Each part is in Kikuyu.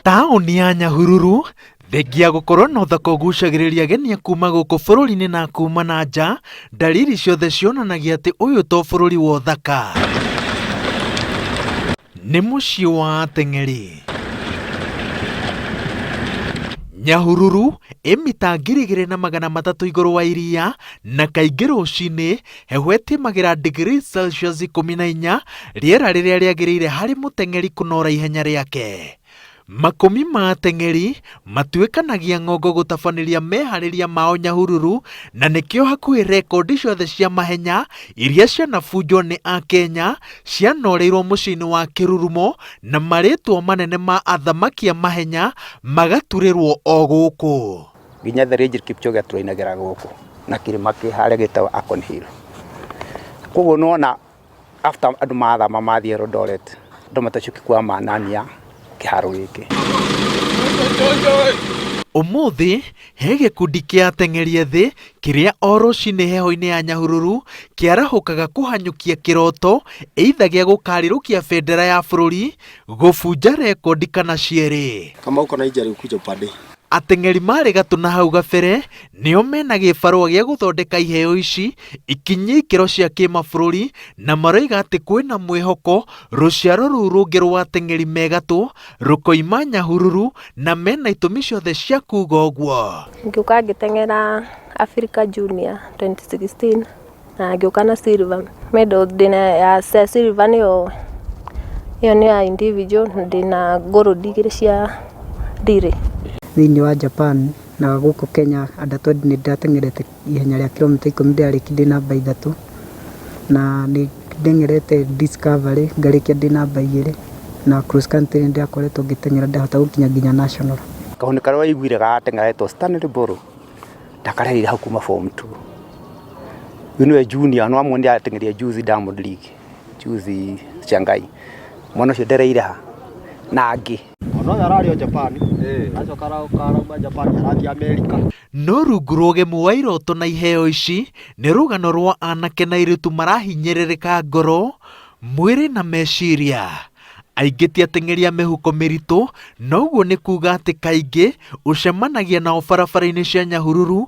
Taũni ya Nyahururu, thengia gũkorwo na ũthaka ũgucagĩrĩria ageni a kuma gũkũ bũrũri-inĩ na kuma na nja, ndariri ciothe cionanagia atĩ ũyũ to bũrũri wa ũthaka. Nĩ mũciĩ wa ateng'eri. Nyahururu ĩ mita 2300 igũrũ wa iria na kaingĩ rũcinĩ heho ĩtĩmagĩra digrii Celsius 14, rĩera rĩrĩa rĩagĩrĩire harĩ mũteng'eri kũnora ihenya rĩake. Makũmi ma ateng'eri matuĩkanagia ng'ongo gũtabanĩria meharĩria mao Nyahururu na nĩkĩo hakuhĩ rekondi ciothe cia mahenya iria cianabunjwo nĩ Akenya cianoreirwo mũciĩ-inĩ wa Kĩrurumo na marĩtwa manene ma athamaki a mahenya magaturĩrwo o gũkũ. Nginya the Eliud Kipchoge atũrainagĩra gũkũ na kĩrĩma kĩ harĩa gĩtagwo Akon Hill. Koguo nĩwona after andũ mathama mathiĩ Eldoret andũ matacoki kuoya manania kĩharo gĩkĩ. Ũmũthĩ he gĩkundi kĩa ateng'eri ethĩ kĩrĩa o rũcinĩ heho-inĩ ya Nyahururu kĩarahũkaga kũhanyũkia kĩroto either gĩa gũkarĩrũkia bendera ya bũrũri, gũbunja rekondi kana cierĩ. Kama uko na injury ukuje upande. Ateng'eri marĩ gatũ na hau gabere nĩo mena gĩbarũa gĩa gũthondeka iheo ici ikinyie ikĩro cia kĩmabũrũri na maroiga atĩ kwĩna mwĩhoko rũciaro rũu rũngĩ rwa ateng'eri me gatũ rũkoima Nyahururu na mena itũmi ciothe cia kuga ũguo. Ngĩũka ngĩteng'era Africa Junior 2016 na ngĩũka na silver medal ndĩna ya silver nĩyo ĩyo nĩ ya individual na ndĩna gold igĩrĩ cia relay. Thĩinĩ wa Japan na gũkũ Kenya under 20 nĩ ndĩrateng'erete ihenya rĩa kilomita 10 ndĩrarĩkirie ndĩ namba 3 na nĩ ndeng'erete Discovery ngarĩkia ndĩ namba 2 na cross country nĩ ndĩrakoretwo ngĩteng'era ndahota gũkinya nginya national. Kahũnĩ karĩa waiguire gateng'era getwo Stanley Mbũrũ ndakarereire hau kuma form 2. Rĩu nĩwe junior no amwe ateng'eria juzi Diamond League juzi Shanghai. Mwana ũcio ndereire ha na angĩ. Ona ũyũ ararĩ o Japan acoka aroka arauma Japan arathiĩ Amerika. No rungu rwa ũgemu wa iroto na iheo ici nĩ rũgano rwa anake na airĩtu marahinyĩrĩrĩka ngoro, mwĩrĩ na meciria. Aingĩ ti ateng'eri a mĩhuko mĩritũ, na ũguo nĩ kuga atĩ kaingĩ ũcemanagia nao barabara-inĩ cia Nyahururu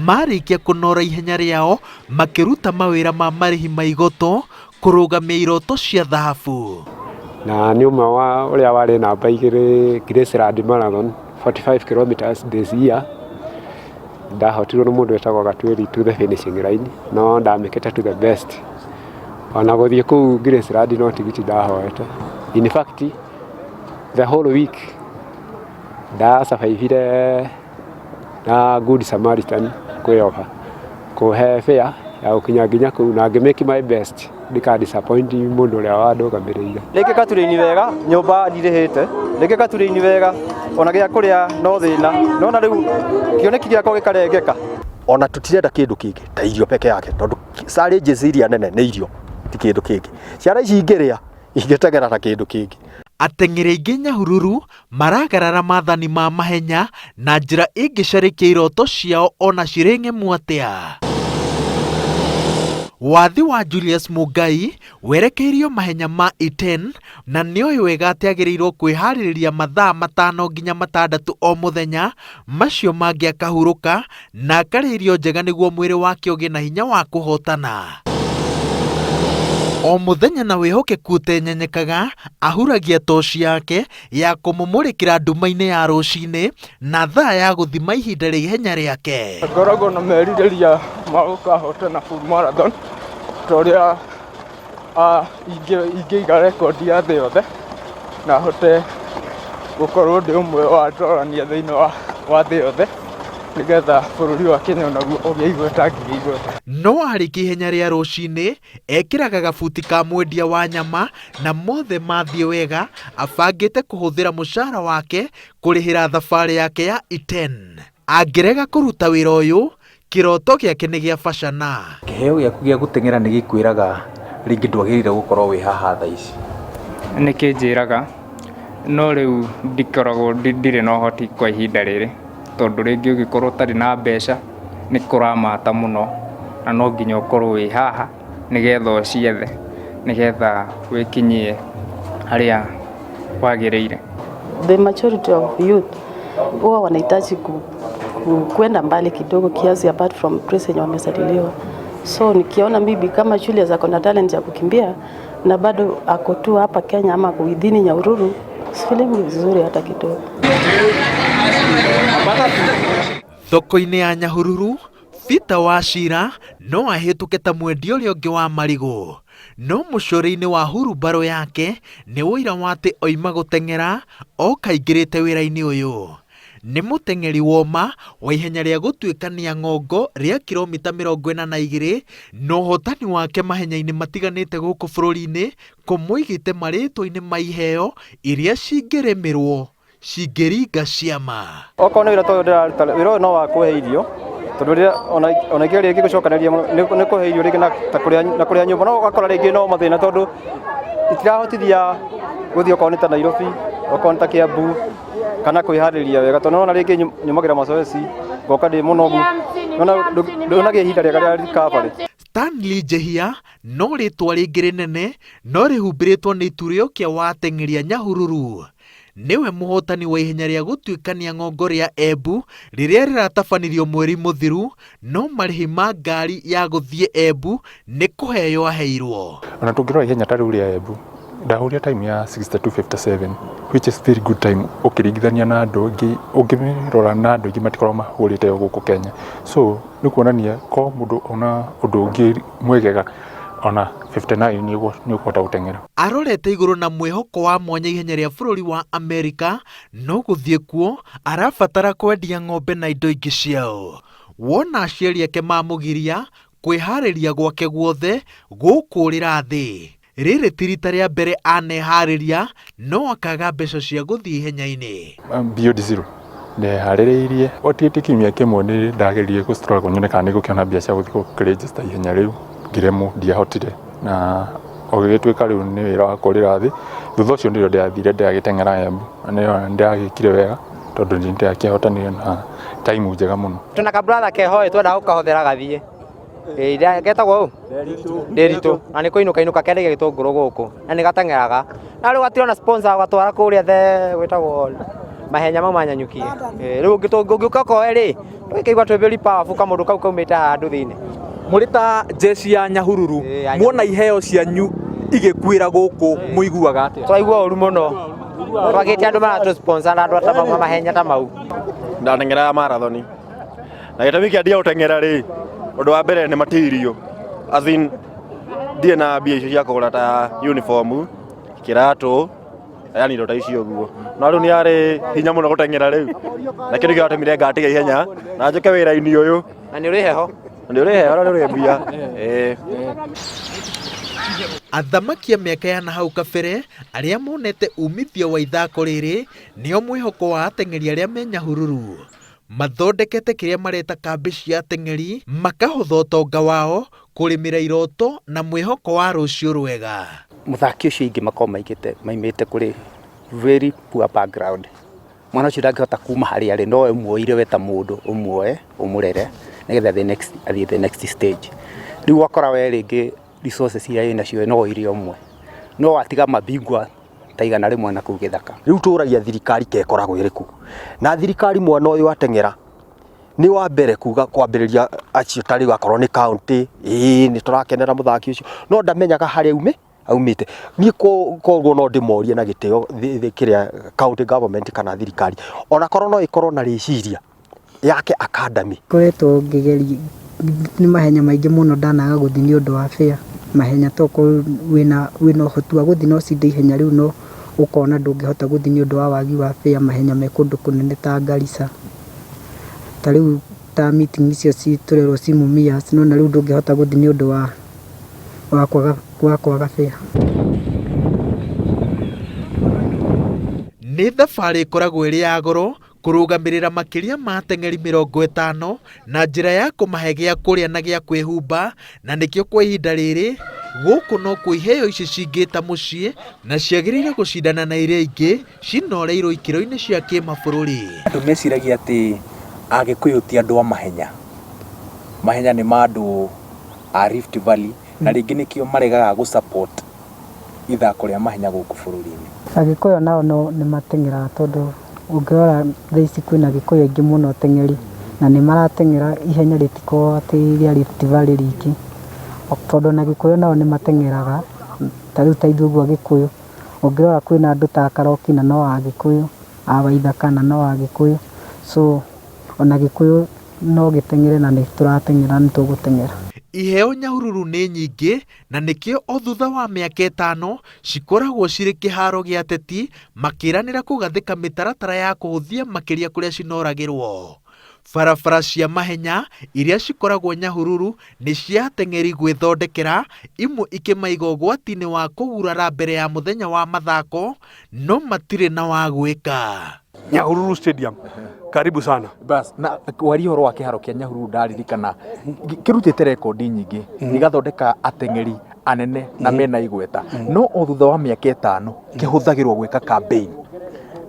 marĩkia kũnora ihenya rĩao makĩruta mawĩra ma marĩhi ma igoto kũrũgamia iroto cia thahabu. Na nĩ ũmwe wa ũrĩa warĩ namba 2 Graceland Marathon 45 kilometers this year. Ndahotirwo nĩ mũndũ wĩtagwo Gatwĩri to the finishing line no ndamĩkĩte to the best. Ona gũthiĩ kũu Graceland no tigiti ndahoete. In fact the whole week ndasurvivire na Good Samaritan kwĩyoha kũhe fare ya gũkinya nginya kũu na ngĩ make my best ndika disappoint mũndũ ũrĩa wandũgamĩrĩire. Rĩngĩ gaturĩini wega nyũmba ndirĩhĩte, rĩngĩ gaturĩini wega ona gĩa kũrĩa no thĩna, nona rĩu kĩoneki gĩakwa gĩkarengeka. Ona tũtirenda kĩndũ kĩngĩ ta irio peke yake tondũ challenges iria nene nĩ irio ti kĩndũ kĩngĩ. Ciana ici ingĩrĩa ingĩteng'era na kĩndũ kĩngĩ. Ateng'eri aingĩ Nyahururu maragarara maathani ma mahenya na njĩra ĩngĩcarĩkia iroto ciao ona cirĩ ng'emu atĩa. Wathi wa Julius Mungai werekeirio mahenya ma Iten na nĩoĩ wega atĩ agĩrĩirwo kwĩharĩrĩria mathaa 5 nginya 6 o mũthenya, macio mangĩ akahurũka na akarĩa irio njega nĩguo mwĩrĩ wake ũgĩe na hinya wa kũhotana. O mũthenya na wĩhokeku ũtenyenyekaga, ahuragia toci yake ya kũmũmũrĩkĩra nduma-inĩ ya rũcinĩ na thaa ya gũthima ihinda rĩa ihenya rĩake. Ngoragwo na merirĩria ma gũkahotana full marathon ta ũrĩa ingĩiga rekondi ya thĩ yothe na hote gũkorwo ndĩ ũmwe wa atorania thĩinĩ wa thĩ yothe nĩgetha bũrũri wa Kenya onaguo ũgĩe igweta ngĩgĩa igweta. No arĩkia ihenya rĩa rũcinĩ ekĩraga gabuti ka mwendia wa nyama na mothe mathiĩ wega abangĩte kũhũthĩra mũcara wake kũrĩhĩra thabarĩ yake ya Iten. Angĩrega kũruta wĩra ũyũ kĩroto gĩake nĩ gĩa bacana. Kĩheo gĩaku gĩa gũteng'era nĩ gĩkwĩraga rĩngĩ ndwagĩrĩire gũkorwo wĩ haha thaa ici? Nĩ kĩnjĩraga no rĩu ndikoragwo ndirĩ na ũhoti kwa ihinda rĩrĩ tondũ rĩngĩ ũngĩkorwo ũtarĩ na mbeca nĩ kũramata mũno na no nginya ũkorwo wĩ haha nĩgetha ũciethe nĩgetha wĩkinyie harĩa wagĩrĩire. The majority of youth huwa wanahitaji kwenda mbali kidogo kiasi apart from place yenye wamezaliliwa. So nikiona maybe kama Julius ako na talent ya kukimbia na bado ako tu hapa Kenya ama ako within Nyahururu, sifeelingi vizuri hata kidogo. Thoko-inĩ ya Nyahururu, Peter Wachira no ahĩtũke ta mwendia ũrĩa ũngĩ wa marigũ, no mũcore-inĩ wa hurumbarũ yake nĩ ũira wa atĩ oima gũteng'era oka aingĩrĩte wĩra-inĩ ũyũ. Nĩ mũteng'eri woma wa ihenya rĩa gũtuĩkania ng'ongo rĩa kiromita 42 na ũhotani wake mahenya-inĩ matiganĩte gũkũ bũrũri-inĩ kũmũigĩte marĩtwa-inĩ ma iheo iria cingĩrĩmĩrwo cingĩringa ciama. Okorwo nĩ wĩra ta ũyũ ndĩraruta, wĩra ũyũ no wa kũhe irio, tondũ rĩrĩa ona ingĩgeria rĩngĩ gũcokanĩrĩria mũno, nĩ kũhe irio rĩngĩ na kũrĩha nyũmba, no ũgakora rĩngĩ no mathĩna tondũ itirahotithia gũthiĩ okorwo nĩ ta Nairobi, okorwo nĩ ta Kiambu, kana kwĩharĩria wega, tondũ nĩwona rĩngĩ nyumagĩra mazoezi, ngoka ndĩ mũnogu, nĩwona ndũnagĩa ihinda rĩega rĩa recovery. Stanley Njehia no rĩtwa rĩngĩ rĩnene no rĩhumbĩrĩtwo nĩ itu rĩa ũkĩa wa ateng'eri a Nyahururu. Nĩwe mũhotani wa ihenya rĩa gũtuĩkania ng'ongo rĩa Embu rĩrĩa rĩratabanirio mweri mũthiru, no marĩhi ma ngari ya gũthiĩ Embu nĩ kũheo aheirwo. Ona tũngĩrora ihenya ta rĩu rĩa Embu, ndahũrire time ya 62:57 which is very good time ũkĩringithania na andũ angĩ, ũngĩrora na andũ aingĩ matikoragwo mahũrĩte gũkũ Kenya. So nĩ kuonania ko mũndũ ona ũndũ ũngĩ mwegega ona 59 nĩ ũkũhota gũteng'era. Arorete igũrũ na mwĩhoko wa mwanya ihenya rĩa bũrũri wa Amerika, no gũthiĩ kuo arabatara kwendia ng'ombe na indo ingĩ ciao. Wona aciari ake mamũgiria kwĩharĩria gwake guothe gũkũrĩra thĩ. Rĩrĩ ti rita rĩa mbere aneharĩria no akaga mbeca cia gũthiĩ ihenya-inĩ. Beyond Zero ndeharĩrĩirie otigĩtie kiumia kĩmwe nĩ ndageririe gũ struggle nyone kana nĩ ngũkĩona mbia cia gũthiĩ kũ register ihenya rĩu, ngĩremwo, ndiahotire, na ũgĩgĩtuĩka rĩu nĩ wĩra wa kũrĩra thĩ. Thutha ũcio nĩrĩo ndĩrathire ndĩragĩteng'era Embu na nĩrĩo ndĩragĩkire wega tondũ nĩ ndĩrakĩhotanire na time njega mũno. Twĩna ka brother keho ĩ twenda gũkahothera gathiĩ. Ĩ getagwo ũ? Nderitu. Na nĩ kũinũka inũka kendagia gĩtũngũrũ gũkũ na nĩ gateng'eraga. Na rĩu gatirona sponsor gatwara kũrĩa the gwĩtagwo mahenya mau manyanyukie. Rĩu ũngĩũka ũkoe rĩ, tũgĩkĩigua twĩ very powerful kamũndũ kau kaumĩte handũ thĩinĩ. Mũrĩ ta jeshi ya Nyahururu, muona iheo cianyu igĩkuĩra gũkũ mũiguaga atĩa? Twaigua ũru mũno. Twagĩte andũ maratũ sponsor na andũ ta mahenya ta mau. Ndateng'eraga marathoni. Na gĩtũmi kĩa ndige gũteng'era rĩ, ũndũ wa mbere nĩ material. As in, ndirĩ na mbia icio cia kũgũra ta uniform, kĩratũ, yani indo ta icio ũguo. No rĩu nĩ yarĩ hinya mũno gũteng'era rĩu. Na kĩu nĩkĩo gĩatũmire ngatiga ihenya na njũke wĩra-inĩ ũyũ. Na nĩ ũrĩ heho. Na nĩ ũrĩ heho na nĩ ũrĩ mbia. Ĩĩ. Athamaki a mĩaka ya nahau kabere arĩa monete umithio wa ithako rĩrĩ nĩo mwĩhoko wa ateng'eri arĩa me Nyahururu. Mathondekete kĩrĩa mareta kambĩ cia ateng'eri makahũtha ũtonga wao kũrĩmĩra iroto na mwĩhoko wa rũciũ rwega. Mũthaki ũcio aingĩ makoragwo maigĩte maimĩte kũrĩ very poor background. Mwana ũcio ndangĩhota kuma harĩa arĩ no we ũmuoire we ta mũndũ ũmuoe ũmũrere nĩgetha the next athiĩ the next stage. Rĩu ũgakora we rĩngĩ resources iria wĩnacio no ũrĩ ũmwe no watiga mabingwa ta 100 na kũu gĩthaka. Rĩu tũragia thirikari ke ĩkoragwo ĩrĩkũ, na thirikari mwana ũyũ ateng'era nĩ wa mbere kuga kwambĩrĩria acio ta rĩu akorwo nĩ county, ĩĩ nĩ tũrakenera mũthaki ũcio, no ndamenyaga harĩa aumĩte. Niĩ koguo no ndĩmorie na gĩtĩo kĩrĩa county government kana thirikari, onakorwo no ĩkorwo na rĩciria yake academy. Ngoretwo ngĩgeria nĩ mahenya maingĩ mũno ndanaga gũthiĩ nĩ ũndũ wa fare. Mahenya tokorwo wĩna ũhoti wa gũthiĩ no ũcinde ihenya rĩu no ũkona ndũngĩhota gũthiĩ nĩ ũndũ wa wagi wa fare. Mahenya me kũndũ kũnene ta Garissa. Ta rĩu ta meeting icio tũrerwo ci Mumias no na rĩu ndũngĩhota gũthiĩ nĩ ũndũ wa kwaga fare. Nĩ thabarĩ ĩkoragwo ĩrĩ ya goro kũrũgamĩrĩra makĩria ma ateng'eri 50 na njĩra ya kũmahe gĩa kũrĩa na gĩa kwĩhumba, na nĩkĩo kwa ihinda rĩrĩ gũkũ nokuo iheo ici cingĩta mũciĩ na ciagĩrĩire gũcindana na iria ingĩ cinoreirwo ikĩro-inĩ cia kĩmabũrũri. Andũ meciragia atĩ Agĩkũyũ ti andũ a mahenya, mahenya nĩ ma andũ a Rift Valley, na rĩngĩ nĩkĩo maregaga gũ support ithako rĩa mahenya gũkũ bũrũri-inĩ. Agĩkũyũ nao no nĩ mateng'eraga tondũ ũngĩrora thaa ici kwĩna Agĩkũyũ aingĩ mũno ateng'eri na nĩ marateng'era ihenya rĩtikoragwo atĩ rĩa Rift Valley riki, tondũ ona Gĩkũyũ nao nĩ mateng'eraga, ta rĩu ta ithuĩ ũguo Agĩkũyũ, ũngĩrora kwĩna andũ ta Karoki na no Agĩkũyũ, a Waithaka na no Agĩkũyũ, so ona Gĩkũyũ no gĩteng'ere na nĩ tũrateng'era na nĩ tũgũteng'era. Iheo Nyahururu nĩ nyingĩ na nĩkĩo o thutha wa mĩaka ĩtano cikoragwo cirĩ kĩharo gĩa ateti makĩranĩra kũgathĩka mĩtaratara ya kũhũthia makĩria kũrĩa cinoragĩrwo. Barabara cia mahenya iria cikoragwo Nyahururu nĩ cia ateng'eri gwĩthondekera, imwe ikĩmaiga ũgwati-inĩ wa kũgurara mbere ya mũthenya wa mathako no matirĩ na wa gwĩka. Nyahururu Stadium. Karibu sana. Bas, na waria ũhoro wa kĩharo kĩa Nyahururu ndaririkana kĩrutĩte rekondi nyingĩ gĩgathondeka ateng'eri anene na mena igweta no o thutha wa mĩaka ĩtano kĩhũthagĩrwo gwĩka campaign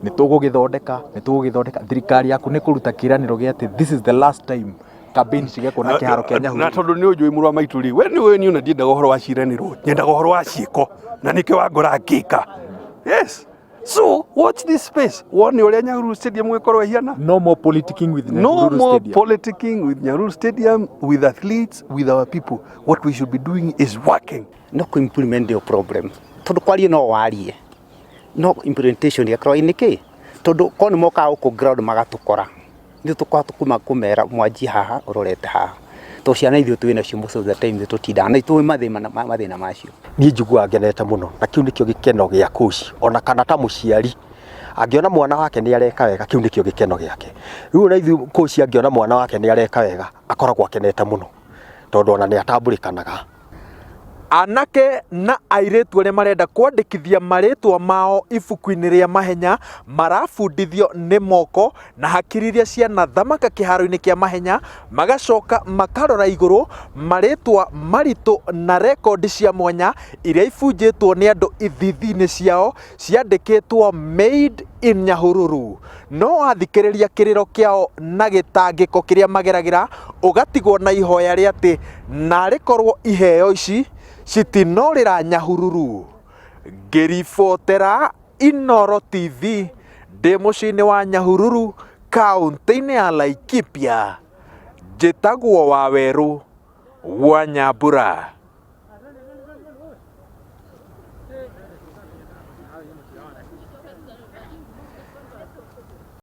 nĩ tũgũgĩthondeka nĩ tũgũgĩthondeka thirikari yaku nĩ kũruta kĩranĩro gĩa atĩ this is the last time campaign cigekwo na kĩharo kĩa Na Nyahururu tondũ nĩ ũnjũĩ mũrũ wa maitũ rĩ, we nĩ ũĩ niĩ ona ndiendaga ũhoro wa ciĩranĩro, nyendaga ũhoro wa ciĩko na nĩkĩo wangora ngĩka. Yes. So watch this space. Wone ũrĩa Nyahururu Stadium gũgĩkorwo ĩhiana. No more politicking with No Nyahururu more Stadium. politicking with Nyahururu Stadium, with athletes, with our people. What we should be doing is working. No kũ implement ndio problem tondũ kwaria no warie no implementation ĩgakorwo ĩ nĩkĩ tondũ korwo nĩ mokaga gũkũ ground magatũkora ithuĩ tũkoragwo tũkuma kũmera mwanjie haha ũrorete haha tondũ ciana ithuĩ twĩ nacio most of the time tũtindaga na itũĩ mathĩna mathĩna macio. Niĩ njiguaga ngenete mũno na kĩu nĩkĩo gĩkeno gĩa coach ona kana ta mũciari angĩona mwana wake nĩ areka wega kĩu nĩkĩo gĩkeno gĩake. Rĩu ona ithuĩ coach angĩona mwana wake nĩ areka wega akoragwo akenete mũno tondũ ona nĩ atambũrĩkanaga. Anake na airĩtu arĩa marenda kwandĩkithia marĩtwa mao ibuku-inĩ rĩa mahenya marabundithio nĩ moko na hakiri iria cianathamaka kĩharo-inĩ kĩa mahenya magacoka makarora igũrũ marĩtwa maritũ na rekondi cia mwanya iria ibunjĩtwo nĩ andũ ithithi-inĩ ciao ciandĩkĩtwo Made in Nyahururu. No wathikĩrĩria kĩrĩro kĩao na gĩtangĩko kĩrĩa mageragĩra ũgatigwo na ihoya rĩa atĩ narĩ korwo iheo ici citinorĩra Nyahururu. Ngĩribotera Inooro TV ndĩ mũciĩ-inĩ wa Nyahururu kaũntĩ-inĩ ya Laikipia, njĩtagwo Wawerũ wa Nyambura.